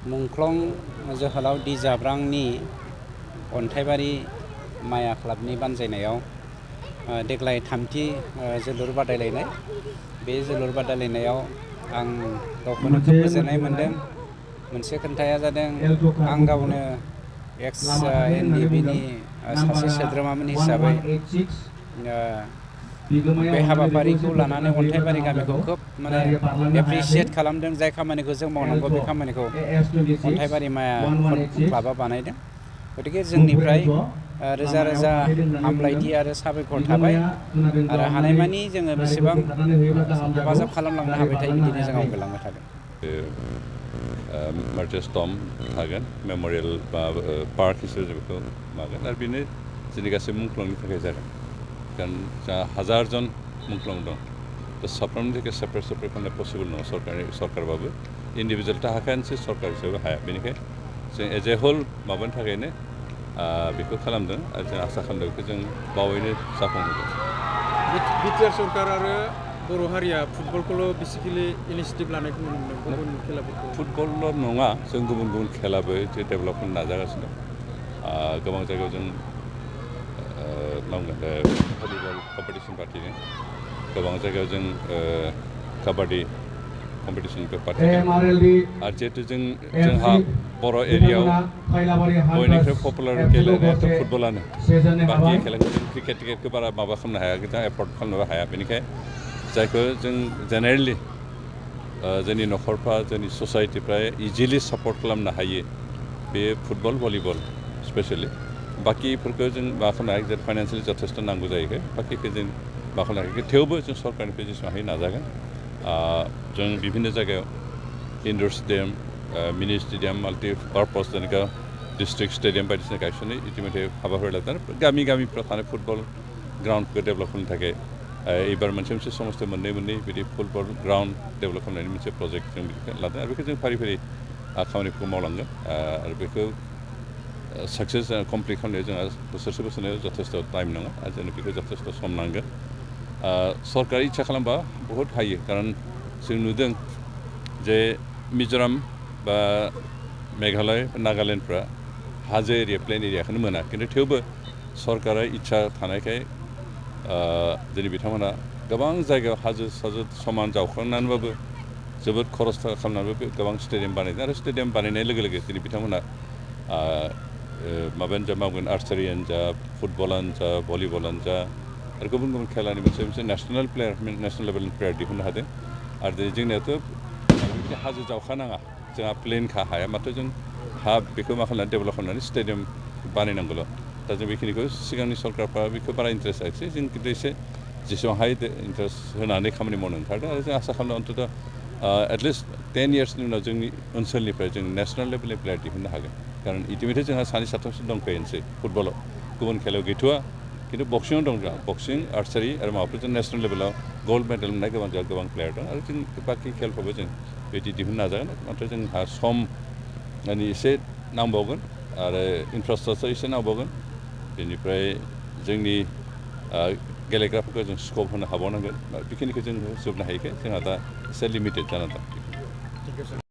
मुंख्लं जोहोलाव दि जाब्रांनि अन्थाइबारि माया क्लाबनि बानजायनायाव देग्लाय थामथि जोलुर बादायलायनाय बे जोलुर बादायलायनायाव आं गावखौनो खोब गोजोननाय मोनदों। मोनसे खोन्थाया जादों आं गावनो एक्स एनडिबिनि सासे सोद्रोमामोन हिसाबै बे हाबाफारिखौ लानानै अन्थाइबारि गामिखौ खोब माने एप्रिसियेट खालामदों। जाय खामानिखौ जों मावनांगौ बे खामानिखौ अन्थाइबारि माया क्लाबा बानायदों। गतिके जोंनिफ्राय रोजा रोजा हामलायथि आरो साबायखर थाबाय आरो हानायमानि जोङो बेसेबां हेफाजाब खालामलांनो हाबाय थायो बिदिनो जों आवगायलांबाय थागोन। मार्चेस्टम थागोन मेम'रियेल बा पार्क हिसाबै जों बेखौ मागोन आरो बेनो जोंनि गासै मुंख्लंनि थाखाय जागोन। कारण जोंहा हाजारजन मुंख्लं दं। साफ्रोमनि थाखाय सेपारेट खालामनाया पसिबल नङा सरकारबाबो इन्डिभिजुवेल थाखायानोसै सरकार हिसाबै हाया। बेनिखायनो जों एज ए हल माबानि थाखायनो बेखौ खालामदों आरो जों आसा खालामदों बेखौ जों बावैनो जाफुंहोगोन। बिटिआर सरकार आरो बर' हारिया फुटबलखौल' बेसिकेलि इनिसियेटिभ लानायखौ नुनो मोनदों। गुबुन खेलाफोरखौ फुटबलल' नङा, जों गुबुन खेलाबो डेभेलपमेन्ट नाजागासिनो दं। गोबां जायगायाव जों भलिबल कम्पिटिसन पार्टिदों। गोबां जायगायाव जों काबाडि कम्पिटिसनबो पार्टिदों। आरो जिहेतु जोंहा बर' एरियायाव बयनिख्रुइ पपुलार गेलेनायाथ' फुटबलानो। बाखि खेलाखौ जों क्रिकेटखौ बारा माबा खालामनो हाया, एफर्ड खालामनोबो हाया। बेनिखायनो जायखौ जों जेनेरेलि जोंनि न'खरफ्रा जोंनि ससाइटिफ्रा इजिलि सापर्ट खालामनो हायो बे फुटबल भलिबल स्पेसियेलि। बाखिफोरखौ जों मा खालामनो हायो, फाइनान्सियेलि जथेस्थ' नांगौ जाहैबाय। बाखिखौ जों मा खालामनो हायो, थेवबो जों सरकारनिफ्राय जेसेबां हायो नाजागोन। जों बिभिन्न जायगायाव इनड'र स्टेडियाम, मिनि स्टेडियाम, माल्टिपार्पस जेनेबा डिस्ट्रिक्ट स्टेडियाम बायदिसिना गायसननो इतिमধ্যे हाबाफारि लादों। गामिफ्राव थानाय फुटबल ग्राउन्डखौ डेभेलप खालामनो थाखाय एबार मोनसे समस्थ मोननै बिदि फुटबल ग्राउन्ड डेभेलप खालामनायनि मोनसे प्रजेक्ट जों बिदिखौ लादों आरो बेखौ जों फारि खामानिफोरखौ मावलांगोन आरो बेखौ साक्सेस कमप्लिट खालामनायाव जोंहा बोसोरनै जथेस्थ' टाइम नङा आरो जोंनो बेखौ जथेस्थ' सम नांगोन। सरकारा इच्ছা खालामबा बहुद हायो, खारन जों नुदों जे मिज'राम बा मेघालय नागालेण्डफ्रा हाजो एरिया प्लेन एरियाखौनो मोना, खिन्थु थेवबो सरकारा इच्ছা थानायखाय दिनै बिथांमोना गोबां जायगायाव हाजो समान जावखांनानैबाबो जोबोद खरस खालामनानैबो गोबां स्टेडियाम बानायदों आरो स्टेडियाम बानायनाय लोगो लोगो दिनै बिथांमोना माबायानो जा मावगोन, आर्सारियानो जा, फुटबलानो जा, भलिबलानो जा आरो गुबुन खेलानि मोनसे नेसनेल लेभेलनि प्लेयार दिहुननो हादों। आरो दिनै जोंनियाथ' बिदि हाजो जावखानाङा, जोंहा प्लेनखा हाया, माथो जों बेखौ मा खालामनानै डेभेलप खालामनानै स्टेडियाम बानायनांगौल'। दा जों बेखिनिखौ सिगांनि सरकारफ्रा बेखौ बारा इन्टारेस्ट होआखिसै, जों खिन्थु एसे जेसेबां हायो इन्टारेस्ट होनानै खामानि मावनो ओंखारदों आरो जों आसा खालामदों अन्तत' एटलिस्ट 10 इयार्सनि उनाव जोंनि ओनसोलनिफ्राय जों नेसनेल लेभेलनि प्लेयार दिहुननो हागोन। खारन इतिमধ্যे जोंहा सानै साथामसो दंखायोनोसै फुटबलाव, गुबुन खेलायाव गैथ'वा, खिन्थु बक्सिंआव दं जोंहा। बक्सिं, आर्सारि आरो माबाफोरजों नेसनेल लेभेलाव गल्ड मेडेल मोननाय गोबां प्लेयार दं आरो जों बाखि खेलफ्रावबो जों बिदि दिहुननो नाजागोन। नाथाय जोंहा समनि एसे नांबावगोन आरो इनफ्रास्ट्राकचार एसे नांबावगोन। बेनिफ्राय जोंनि गेलेग्राफोरखौ जों स्कप होनो हाबावनांगोन। बेखिनिखौ जों होजोबनो हायैखाय जोंहा दा एसे लिमिटेड जानानै दं।